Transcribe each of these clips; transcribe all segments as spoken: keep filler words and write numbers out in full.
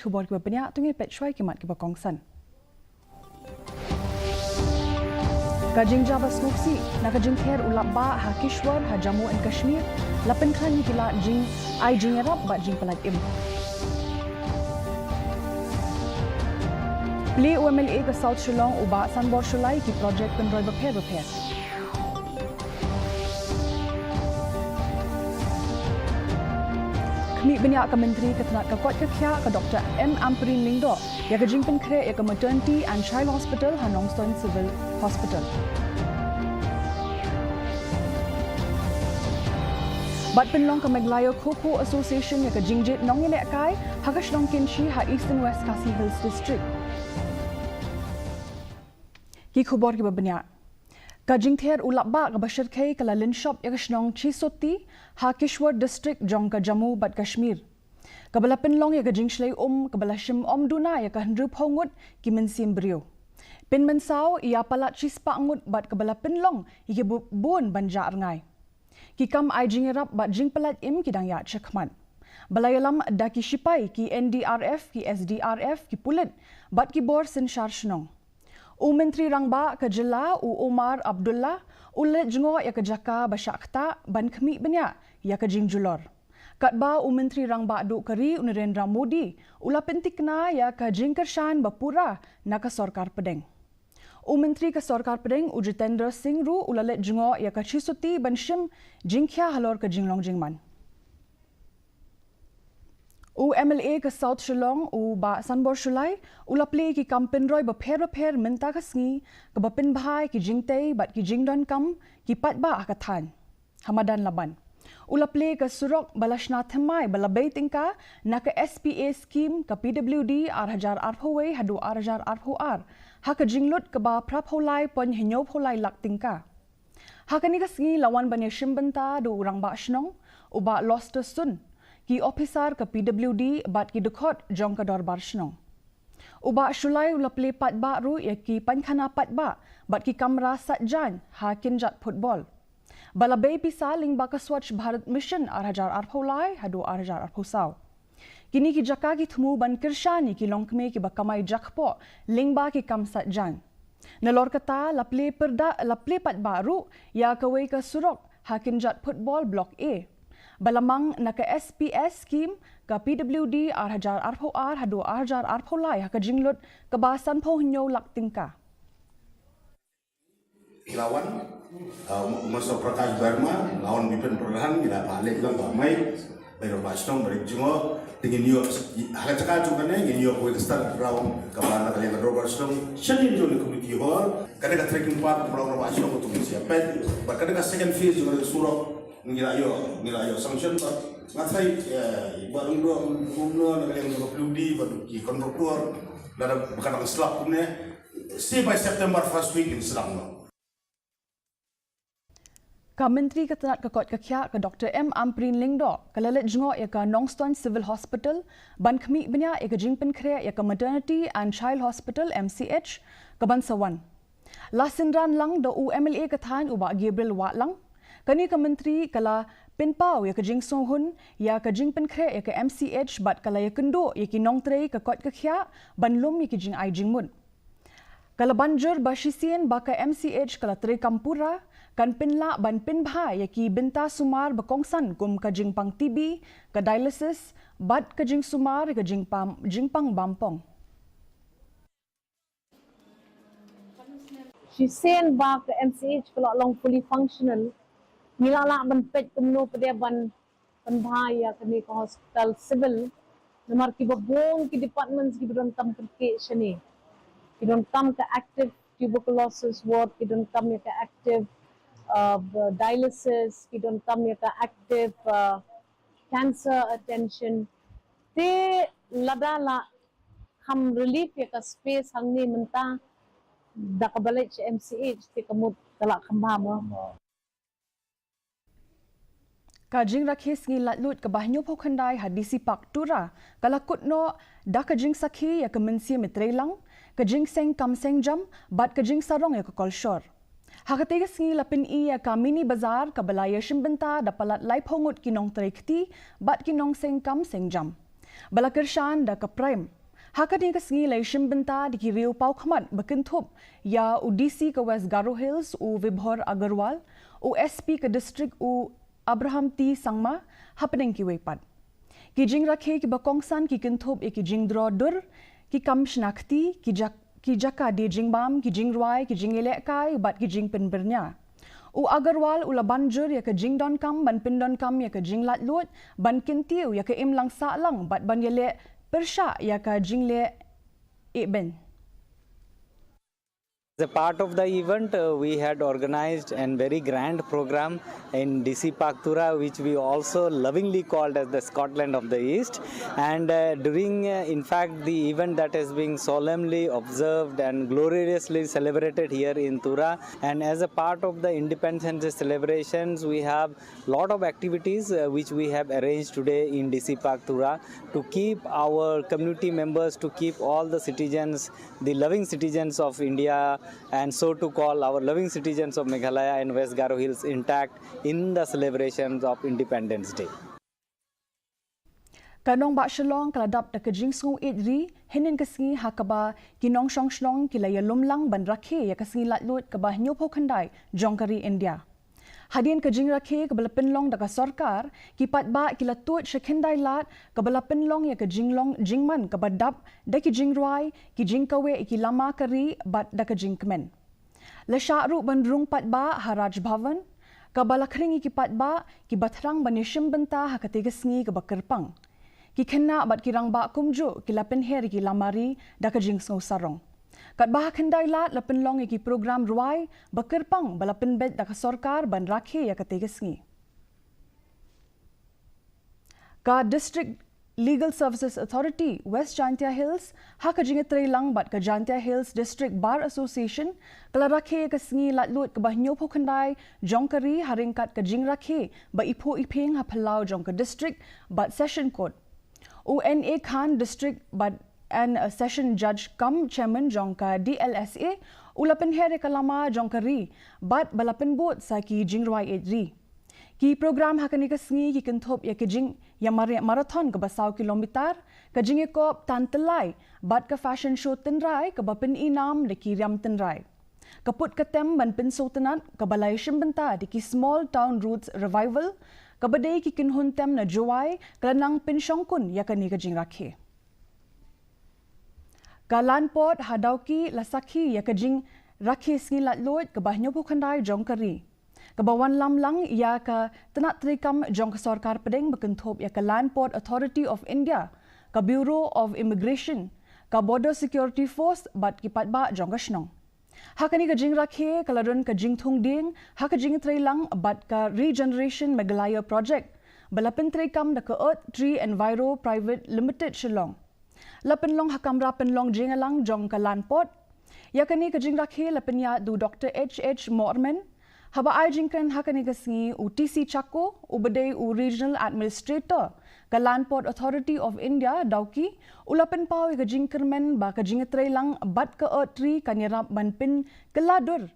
Khubor kiba bniah, to ngin peit shuwa ki mat kiba kongsan. Ka jingjia ba sngewsih na ka jingther u lapbah ha Kishwar ha Jammu and Kashmir la pynkhlaiñ ïa ki lad jing ai jingïarap bad jingpyllait im. Plie u M L A ka South Shillong u Bah Sanbor Shullai ki projek pynroi bapher bapher. Khmih bniah ka Myntri ka tnat ka koit ka khiah ka Doctor M Ampareen Lyngdoh ïa ka jingpynkhreh ïa ka Maternity and Child Hospital ha Nongstoiñ Civil Hospital. Bad pynlong ka Meghalaya Kho Kho Association ïa ka jingjied nongïalehkai ha ka shnong Kynshi ha Eastern West Khasi Hills District. Ki khubor kiba bniah. Ka jingther u lapbah kaba shyrkhei ka la lynshop ïa ka shnong Chisoti ha Kishwar District jong ka Jammu bad Kashmir, kaba la pynlong ïa ka jingshlei um kaba la shim ym duna ïa ka hynriewphew ngut ki mynsiem briew. Pynmynsaw ïa palat shispah ngut bad kaba la pynlong ïa ki bu-, bun ban jah rngai. Ki kam ai jingïarap bad jingpyllait im ki dang ïaid shakhmat, ba la ïalam da ki shipai, ki N D R F, ki S D R F, ki pulit bad ki bor synshar shnong. U Myntri Rangbah ka jylla u Omar Abdullah u la leit jngoh ïa ka jaka ba shah ktah ban khmih bniah ïa ka jingjulor. Katba u Myntri Rangbah duh ka ri u Narendra Modi u la pynthikna ïa ka jingkyrshan ba pura na ka sorkar pdeng. U Myntri ka sorkar pdeng u Jitendra Singh ruh u la leit jngoh ïa ka Chisoti ban shim jingkhia halor ka jinglong jingman. U M L A ka South Shillong u Bah Sanbor Shullai u la plie ki kam pynroi bapher bapher mynta ka sngi, kaba pynbha ïa ki jingtei bad ki jingdonkam ki paidbah ha ka thaiñ. Ha madan Laban u la plie ka surok ba la shna thymmai ba la bei tyngka na ka S P A scheme ka P W D ar hajar arphew wei haduh ar hajar arphew ar ha ka jinglut kaba phraphew lai point hynñiewphew lai lak tyngka. Ha kane ka sngi la wan ban ïashim bynta da u Rangbah Shnong u Bah Loster Sun, ki ophisar ka P W D bad ki dkhot jong ka Dorbar Shnong. U Bah Shullai u la plie paidbah ruh ïa ki painkhana paidbah bad ki kamra saitjaiñ ha kynjat football, ba la bei pisa lyngba ka Swachh Bharat Mission ar hajar arphew lai haduh ar hajar arphew saw. Kine ki jaka ki thmu ban kyrshan ïa ki longkmie kiba kamai jakpoh lyngba ki kam saitjaiñ. Nalor kata la plie pyrda, la plie paidbah ruh ïa kawei ka surok ha kynjat football Block A, ba la mang na ka S P S scheme ka P W D ar hajar arphew ar haduh ar hajar arphew lai ha ka jinglut kaba sanphew hynñiew lak tyngka. Ki la wan, uh, Master Prakash Verma, la wan Bipen Pradhan, ngi la pha leit lang ba mai, ba ïa ba shnong ba leit jngoh, te ngin ïoh, ha ka jaka jong kane, ngin ïoh kawei ka start ground, kaba na ka liang ka Dorbar Shnong, sha lynti jong ka community hall, kane ka trekking path, ba long ba shnong, to ngin sa ïa peit, bad kane ka second phase jong ka surok, ngi la ïoh, ngi la ïoh sanction, bad nga tharai, eh, ba long dua, um, na ka liang jong ka P W D, bad ki contractor, lada ba ka dang slap kumne, Say by September first week in sdang noh. Ka Myntri ka tnat ka koit ka khiah ka Doctor M Ampareen Lyngdoh ka la leit jngoh ïa ka Nongstoiñ Civil Hospital ban khmih bniah ïa ka jingpynkhreh ïa ka Maternity and Child Hospital, M C H, kaban sa wan. La synran lang da u M L A ka thaiñ u Bah Gabriel Wahlang. Kane ka Myntri ka la pynpaw ïa ka jingsngewhun ïa ka jingpynkhreh ïa ka M C H bad ka la ïakynduh ïa ki nongtrei ka koit ka khiah ban lum ïa ki jingai jingmut. Ka la ban jur ba shisien ba ka M C H ka la treikam pura, kan pynlah ban pynbha ïa ki bynta sumar ba kongsan kum ka jingpang T B, ka dialysis, bad ka jingsumar ïa ka jingpam, jingpang bampong. Shisien ba ka M C H ka la long fully functional, ngi la lah ban peit kumno pat de ban pynbha ïa kane ka hospital civil, namar kiba bun ki departments kiba donkam kyrkieh shane. Ki donkam ka active tuberculosis ward, ki donkam ïa ka active, uh, dialysis, ki donkam ïa ka active, uh, cancer attention. Te lada la kham relief ïa ka space hangne mynta da kaba leit sha M C H, te ka mut ka la kham bha mo. Ka jingrakhe sngi laitluid kaba hynñiewphew khyndai ha D C Park Tura ka la kut noh da ka jingsakhi ïa ka mynsiem treilang, ka jingseng kam seng jam bad ka jingsarong ïa ka kolshor. Ha katei ka sngi la pyni ïa ka mini bazaar kaba la ïashim bynta da palat laiphew ngut ki nongtrei kti bad ki nongseng kam seng jam. ba la kyrshan da ka PRIME. Ha kane ka sngi la ïashim bynta da ki riew paw khmat ba kynthup ïa u D C ka West Garo Hills u Vibhor Agarwal, u S P ka district u Abraham T Sangma, hapdeng kiwei pat. Ki jingrakhe kiba kongsan ki kynthup ïa ki jingdro dur, ki kam shna kti, ki jak-, ki jaka die jingbam, ki jingrwai, ki jingïalehkai bad ki jingpynbyrngia. U Agarwal u la ban jur ïa ka jingdonkam ban pyndonkam ïa ka jinglaitluid, ban kyntiew ïa ka imlang sahlang bad ban ïaleh pyrshah ïa ka jingleh iben. As a part of the event, uh, we had organized a very grand program in D C Park Tura, which we also lovingly called as the Scotland of the East. And uh, during, uh, in fact, the event that is being solemnly observed and gloriously celebrated here in Tura, and as a part of the Independence Day celebrations, we have lot of activities uh, which we have arranged today in D C Park Tura to keep our community members, to keep all the citizens, the loving citizens of India, and so to call our loving citizens of Meghalaya and West Garo Hills intact in the celebrations of Independence Day. Ka nongbah Shillong ka la dap da ka jingsngew ïeit ri hynnin ka sngi, ha kaba ki nongshong shnong ki la ïalumlang ban rakhe ïa ka sngi laitluid kaba hynñiewphew khyndai jong ka ri India. Hadien ka jingrakhe kaba la pynlong da ka sorkar, ki paidbah ki la tuid sha khyndai lad kaba la pynlong ïa ka jinglong jingman kaba dap da ki jingrwai, ki jingkaweh ïa ki lama ka ri bad da ka jingkmen. La shah ruh ban rung paidbah ha Raj Bhavan, kaba la khring ïa ki paidbah kiba thrang ban ïashim bynta ha katei ka sngi kaba kyrpang. Ki khynnah bad ki rangbah kumjuh ki la pynher ïa ki lama ri da ka jingsngew sarong. Katba ha khyndai lad la pynlong ïa ki program rwai ba kyrpang ba la pynbeit da ka sorkar ban rakhe ïa katei ka sngi. Ka District Legal Services Authority West Jaintia Hills, ha ka jingïatreilang bad ka Jaintia Hills District Bar Association, ka la rakhe ïa ka sngi laitluid kaba hynñiewphew khyndai jong ka ri ha ryngkat ka jingrakhe ba iphuh iphieng ha phyllaw jong ka district bad session court. U N A Khan, District bad and uh, Session Judge cum Chairman jong ka D L S A, u la pynher ïa ka lama jong ka ri bad ba la pynbud sa ki jingrwai ïeit ri. Ki program ha kane ka sngi ki kynthup ïa ka jingïamar-, marathon kaba saw kilometer, ka jingïakop tan tyllai bad ka fashion show tynrai kaba pynïnam da ki riam tynrai. Ka put ka tem ban pynsngewtynnat kaba la ïashim bynta da ki Small Town Roots Revival, kaba dei ki kynhun tem na Jowai, ka la nang pynshongkun ïa kane ka jingrakhe. Ka Land Port ha Dawki la sakhi ïa ka jingrakhe sngi laitluid kaba hynñiewphew khyndai jong ka ri, kaba wanlam lang ïa ka tnat treikam jong ka sorkar pdeng ba kynthup ïa ka Land Port Authority of India, ka Bureau of Immigration, ka Border Security Force bad ki paidbah jong ka shnong. Ha kane ka jingrakhe ka la don ka jingthung dieng ha ka jingtreilang bad ka Regeneration Meghalaya Project, ba la pyntreikam da ka Earth Tree Enviro Private Limited Shillong. La pynlong ha kamra pynlong jingïalang jong ka Land Port. Ïa kane ka jingrakhe la pynïaid da u Doctor H H Moorman. Haba ai jingkren ha kane ka sngi u T C Chacko, uba dei u Regional Administrator ka Land Port Authority of India, Dawki, u la pynpaw ïa ka jingkyrmen ba ka jingïatreilang bad ka Earth Tree kan ïarap ban pynkylla dur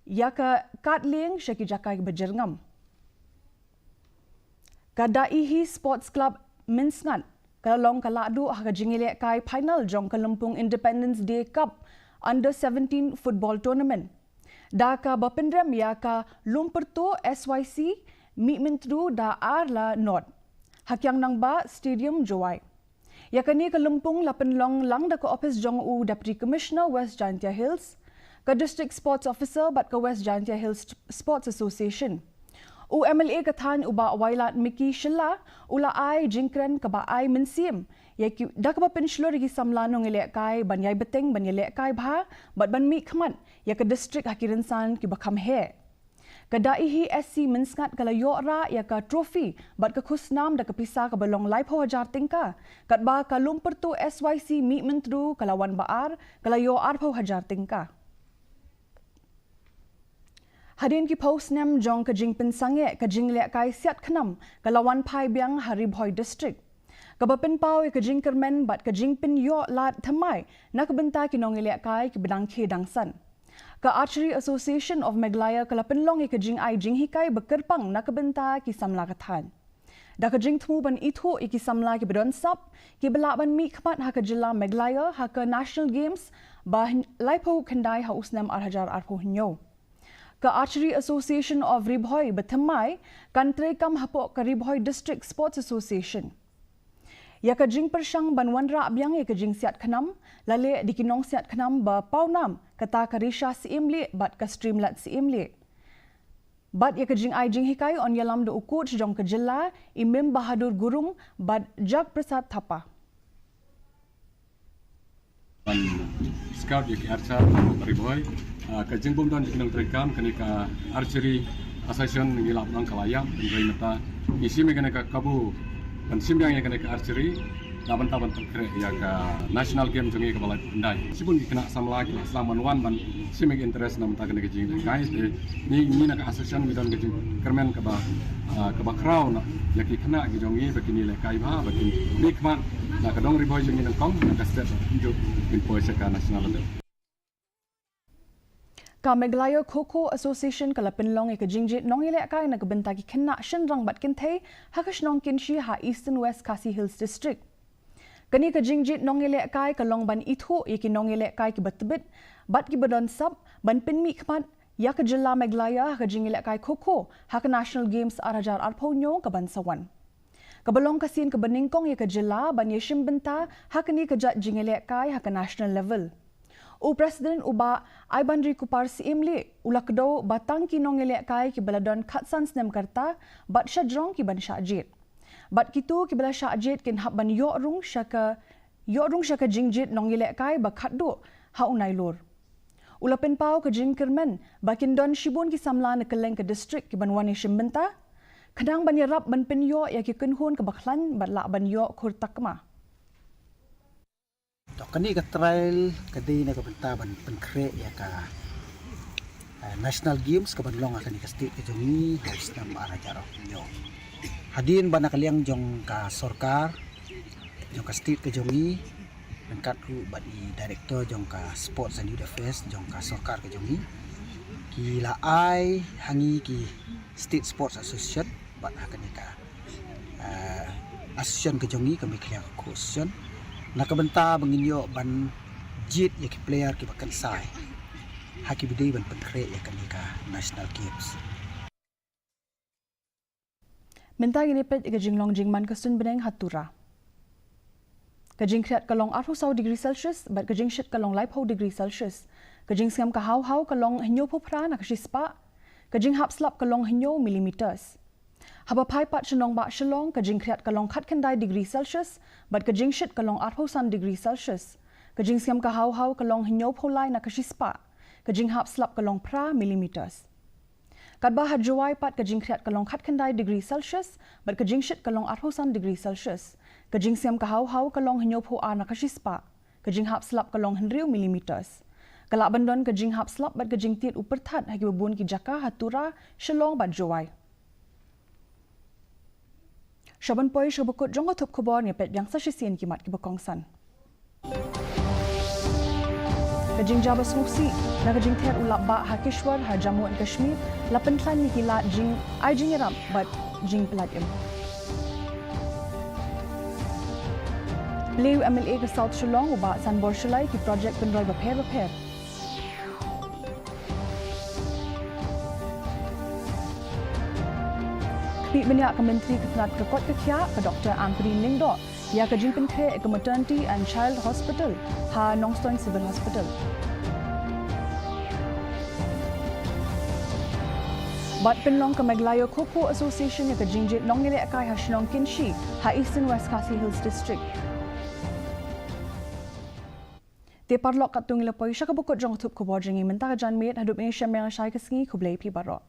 ïa ka kad lieng sha ki jaka kiba jyrngam. Ka Daihi Sports Club Mynsngat ka la long ka lahduh ha ka jingïalehkai final jong ka lympung Independence Day Cup Under Seventeen Football Tournament, da kaba pynrem ïa ka Lumpyrtuh S Y C Mihmyntdu da ar la nod ha Kiang Nangbah Stadium, Jowai. Ïa kane ka lympung la pynlong lang da ka ophis jong u Deputy Commissioner West Jaintia Hills, ka District Sports Officer bad ka West Jaintia Hills Sports Association. U M L A ka thaiñ u Bah Wailadmiki Shylla u la ai jingkren kaba ai mynsiem ïa ki, da kaba pynshlur ïa ki samla nongïalehkai ban ïai bteng ban ïalehkai bha bad ban mihkhmat ïa ka district ha ki rynsan kiba kham heh. Ka Daihi S C Mynsngat ka la ïoh rah ïa ka trophy bad ka khusnam da ka pisa kaba long laiphew hajar tyngka, katba ka Lumpyrtuh S Y C Mihmyntdu ka la wan ba ar, ka la ïoh arphew hajar tyngka. Hadien ki phew snem jong ka jingpynsangeh, ka jinglehkai siat khnam ka la wan phai biang ha Ri Bhoi District, kaba pynpaw ïa ka jingkyrmen bad ka jingpynïoh lad thymmai na ka bynta ki nongïalehkai kiba dang khie dang san. Ka Archery Association of Meghalaya ka la pynlong ïa ka jingai jinghikai ba kyrpang na ka bynta ki samla ka thaiñ. Da ka jingthmu ban ithuh ïa ki samla kiba don sap kiba lah ban mihkhmat ha ka jylla Meghalaya ha ka National Games ba laiphew khyndai ha u snem ar hajar arphew hynñiew. Ka Archery Association of Ri Bhoi ba thymmai kan treikam hapoh ka Ri Bhoi District Sports Association. Ïa ka jingpyrshang ban wanrah biang ïa ka jingsiat khnam la leh da ki nongsiat khnam ba pawnam, kata ka Risha Syiemlieh bad ka Streamlet Syiemlieh. Bad ïa ka jingai jinghikai yn ïalam da u coach jong ka jylla, i Mim Bahadur Gurung bad Jagprasad Thapa. Ban scout ïa ki archer na Ri Bhoi. Ah, ka jingbym don jong ki nongtreikam, kane ka Archery Association ngi lah ban ong ka la ïap, hynrei mynta ngi shim ïa kane ka kabu ban shim biang ïa kane ka archery na bynta ban pynkhreh ïa ka national game jong ngi kaba laiphew khyndai. Shibun ki khynnah samla ki la sdang ban wan ban shim ïa ka interest na bynta kane ka jingïalehkai. Te ngi, ngi na ka association ngi don ka jingkyrmen kaba, ah, kaba khraw na ïa ki khynnah ki jong ngi ba kin ïalehkai bha, ba kin mihkhmat na ka dong Ri Bhoi jong ngi nyngkong, na ka state, kin poi sha ka national level. Ka Meghalaya Kho Kho Association ka la pynlong ïa ka jingjied nongïalehkai na ka bynta ki khynnah shynrang bad kynthei ha ka shnong Kynshi ha Eastern West Khasi Hills District. Kane ka jingjied nongïalehkai ka long ban ithuh ïa ki nongïalehkai kiba tbit bad kiba don sap ban pynmihkhmat ïa ka jylla Meghalaya ha ka jingïalehkai kho kho ha ka National Games ar hajar arphew hynñiew kaban sa wan. Kaba long ka sien kaba nyngkong ïa ka jylla ban ïashim bynta ha kane ka jait jingïalehkai ha ka national level. U President u Bah Aibanrikupar Syiemlieh u la kdew ba tang ki nongïalehkai kiba la don khatsan snem ka rta bad shajrong ki ban shah jied. Bad kito kiba la shah jied kin hap ban ïoh rung sha ka, ïoh rung sha ka jingjied nongïalehkai ba khatduh ha u Nailur. U la pynpaw ka jingkyrmen ba kin don shibun ki samla na kylleng ka district ki ban wan ïashim bynta, khnang ban ïarap ban pynïoh ïa ki kynhun kaba khlaiñ bad lah ban ïoh khur takma. To kane ka trial ka dei na ka bynta ban pynkhreh ïa ka, eh, National Games kaban long ha kane ka state ka jong ngi ha u snem ar hajar arphew hynñiew. Hadien ba na ka liang jong ka sorkar jong ka state ka jong ngi, ryngkat ruh bad i director jong ka Sports and Youth Affairs jong ka sorkar ka jong ngi, ki la ai ha ngi ki State Sports Association bad ha kane ka, ah, association ka jong ngi, ka Meghalaya Kho Kho Association, na ka bynta ba ngin ïoh ban jied ïa ki player kiba kynsai ha kiba dei ban pynkhreh ïa kane ka National Games. Mynta ngin ïa peit ïa ka jinglong jingman ka suiñ bneng ha Tura. Ka jingkhriat ka long arphew saw degree Celsius bad ka jingshit ka long laiphew degree Celsius. Ka jingsngem ka haw haw ka long hynñiewphew phra na ka shispah. Ka jinghap slap ka long hynñiew millimeters. Haba phai pat sha nongbah Shillong, ka jingkhriat ka long khatkhyndai degree Celsius bad ka jingshit ka long arphew san degree Celsius. Ka jingsngem ka haw haw ka long hynñiewphew lai na ka shispah. Ka jinghap slap ka long phra millimeters. Katba ha Jowai pat ka jingkhriat ka long khatkhyndai degree Celsius bad ka jingshit ka long arphew san degree Celsius. Ka jingsngem ka haw haw ka long hynñiewphew ar na ka shispah. Ka jinghap slap ka long hynriew millimeters. Ka lah ban don ka jinghap slap bad ka jingtied u pyrthat ha kiba bun ki jaka ha Tura, Shillong bad Jowai. Sha ban poi sha kaba kut jong ka thup khubor, ngin ïa peit biang sa shisien ki mat kiba kongsan. Ka jingjia ba sngewsih na ka jingthied u lapbah ha Kishwar ha Jammu and Kashmir la pynkhlaiñ ïa ki lad jingai jingïarap bad jingpyllait im. Plie u M L A ka South Shillong u Bah Sanbor Shullai ki projek pynroi bapher bapher. Khmih bniah ka Myntri ka tnat ka koit ka khiah ka Doctor Ampareen Lyngdoh ïa ka jingpynkhreh ka Maternity and Child Hospital ha Nongstoiñ Civil Hospital. Bad pynlong ka Meghalaya Kho Kho Association ïa ka jingjied nongïalehkai ha shnong Kynshi ha Eastern West Khasi Hills District. Te paralok, katto ngi la poi sha kaba kut jong ka thup khubor jong ngi mynta ka janmiet. Haduh ban ïashem biang shai ka sngi, khublei phi baroh.